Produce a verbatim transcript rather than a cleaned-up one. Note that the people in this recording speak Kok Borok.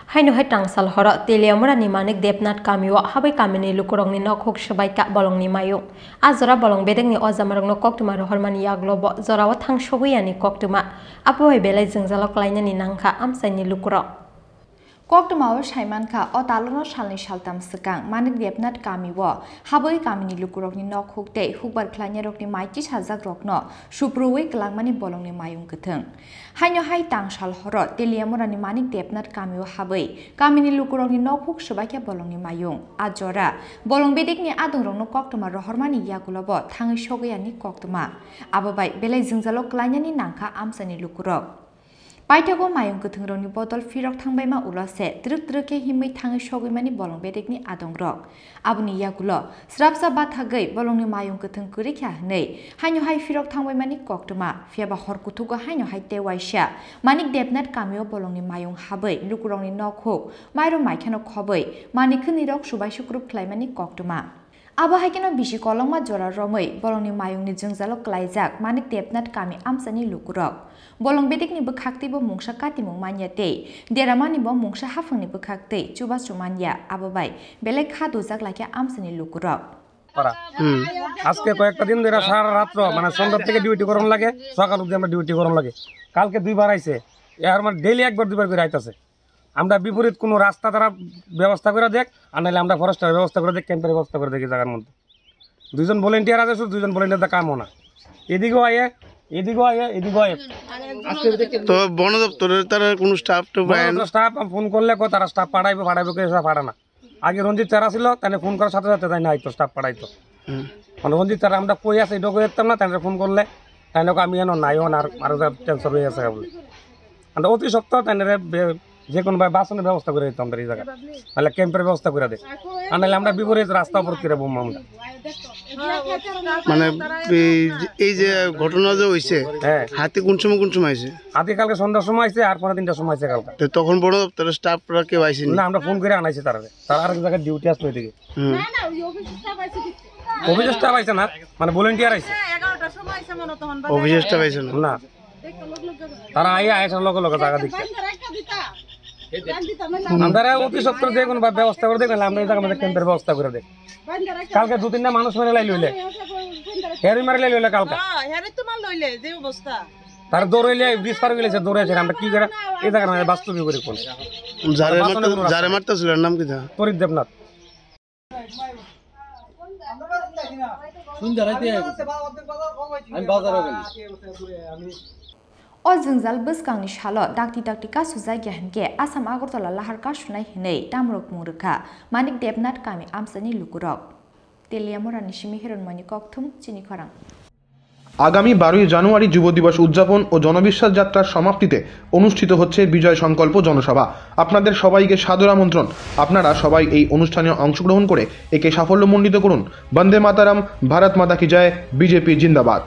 Haino hai tangsal horo Teliamurani Manik Debnath kamio habwi kamini lukurokni nokhuk swbaikha bolongni mayung. A jora bolong bedekni ojamarokno koktwma rohormani yagulo bo jorao thang sogwi yani koktwma. Abo bai belai jwngjalo klainani nangkha amchaini lukurok. Koktwmao saimankha, o talono salni saltam swkang Manik Debnath kamio habwi kamini lukurokni nokhuk tei hukbar khlainairokni mai tisajakrokno suprui kwlangmani bolongni mayung kwthwng. Haino hai tangsal horo Teliamurani Manik Debnath kamio habwi kamini lukurokni nokhuk swbaikha bolongni mayung. A jora bolong bedekni adongrokno koktwma rohormani yagulo bo thangwi sogwi yani koktwma. Abo bai belai jwngjalo klainani nangkha amchaini lukurok. Paithago mayung kwthwngrokni bodol phirok thangbaima ulo se twrwk twrwk khe himwi thangwi sogwimani bolong bedekni adongrok. Aboni yagulo srapsa bathagwi bolongni mayung kwthwng kwrwi kha hwnwi haino hai phirok thangbaimani koktwma. Phiyaba hor kuthugo haino hai tei waisa Manik Debnath kamio bolongni mayung habwi lukurokni nokhuk mairum maikheno khobwi manikhe nirok subai sukrup khlaimani koktwma. Abo hai kheno bisi kolokma jora romwi bolongni mayungni jwngjalo klaijak Manik Debnath kami amchaini lukurok. Bolong bedekni bwkhaktwi bo mungsa katimung manya tei deramani bo mungsa haphangni bwkhaktwi chubachu manya, abo bai belai kha dujak laikha amchaini lukurok. পারা। হুম। আজকে কয়েকটা দিন ধরে সারা রাত্র, মানে, সন্ধ্যার থেকে ডিউটি করানো লাগে, সকাল অবধি আমরা ডিউটি করানো লাগে। কালকে দুইবার আইছে, এর মানে ডেইলি একবার দুইবার করে আইতাছে। আমরা বিপরীত কোনো রাস্তা তারা ব্যবস্থা করে দেখ, আর নাহলে আমরা ফরেস্টের ব্যবস্থা করে দেখ, ক্যাম্পের ব্যবস্থা করে দেখ এই জায়গার মধ্যে। দুইজন ভলেন্টিয়ার আছে, শুধু দুইজন ভলেন্টিয়ার দা কামও না, এদিকেও আয়ে, এদিকেও আয়ে, এদিকেও আয়ে। তো বন দপ্তরের তারা কোনো স্টাফ তো বন পায় না? দপ্তরের স্টাফ আমি ফোন করলে কো তারা স্টাফ পাঠাইবো, পাঠাইবো, কেউ স্টাফ পাঠা না। আগে রঞ্জিত স্যার আসিল, তাহলে ফোন করার সাথে সাথে তাই না আইতো, স্টাফ পাঠাইতো। হুম। মানে রঞ্জিত স্যার আমরা কই আছে, এটা কই দেখতাম না, তাহলে ফোন করলে, তাহলে কো আমি এনো নাই, ওনার আরো ট্রান্সফার হয়ে গেছে বলে। আমরা অতি সত্বর তাহলে রে বে-, যে কোনো ভাবে বাসনের ব্যবস্থা করে দিতাম আমরা এই জায়গা, তাহলে ক্যাম্পের ব্যবস্থা করে দে, আর নাহলে আমরা বিপরীত রাস্তা অবরোধ করে বলবো আমরা। মানে এই যে, এই যে ঘটনা যে হইছে, হ্যাঁ। হাতি কোন সময়, কোন সময় আইছে? হাতি কালকে সন্ধ্যার সময় আইছে, আর পৌনে তিনটার সময় আইছে কালকে। তো তখন বন দপ্তরের স্টাফরা কেউ আইসেনি? না, আমরা ফোন করে আনাইছি তারা, তারা আরেক জায়গায় ডিউটি আসতো এদিকে। হুম। না, না, ওই অফিসের স্টাফ আইছে কি? অফিসের স্টাফ আইছে না, মানে ভলেন্টিয়ার আইছে। হ্যাঁ, এগারোটার সময় আইছে মনে হয় তখন বাজারে। অফিসের স্টাফ আইছে না? না। দেখো, লোক, লোক, লোক। তারা আইয়া, আইসা লগে লগে জায়গা দেখছে। বাইন্ধা রাখা দিতা। জান দিতা, না, না। আমরা অতি সত্বর যে কোনো ব্যবস্থা করে দেবেন, আমরা এই জায়গার মধ্যে ক্যাম্পের ব্যবস্থা করে দেই। বাইন্ধা রাখা কালকে দিতা। দু তিনটা মানুষ মেরে লাইল হইলে। হ্যাঁ, হ্যাঁ, বাইন্ধা রাখা হেরি মারি লাইল হইলে কালকে। হ্যাঁ, হেরি তো মার লইলে, যে অবস্থা। তার দৌড় হইলে, ব্রিজ পার হইলে সে দৌড়ে আসে, আমরা কি করে এই জায়গার মধ্যে বাস্তবিক করে কোন? যারে বাস্তবে মারতে-, কোনো রাস্তা যারে নেই। মারতেছিল, এর নাম কি তা? তরিত Debnath. Sunja raite aibw. Ani bazar o gani. O jwngjal bwskangni salo dakti dakti kasujak ya hinkhe Assam Agartala lahar kasunai hinwi tamrok mung rwkha Manik Debnath kami amchaini lukurok. Teliamurani simi Hironmoni Kokthum, chini khorang. আগামী বারোই জানুয়ারি যুব দিবস উদযাপন ও জনবিশ্বাস যাত্রার সমাপ্তিতে অনুষ্ঠিত হচ্ছে বিজয় সংকল্প জনসভা। আপনাদের সবাইকে সাদর আমন্ত্রণ। আপনারা সবাই এই অনুষ্ঠানে অংশগ্রহণ করে একে সাফল্যমণ্ডিত করুন। বন্দে মাতারাম, ভারত মাতা কি জয়, বিজেপি জিন্দাবাদ।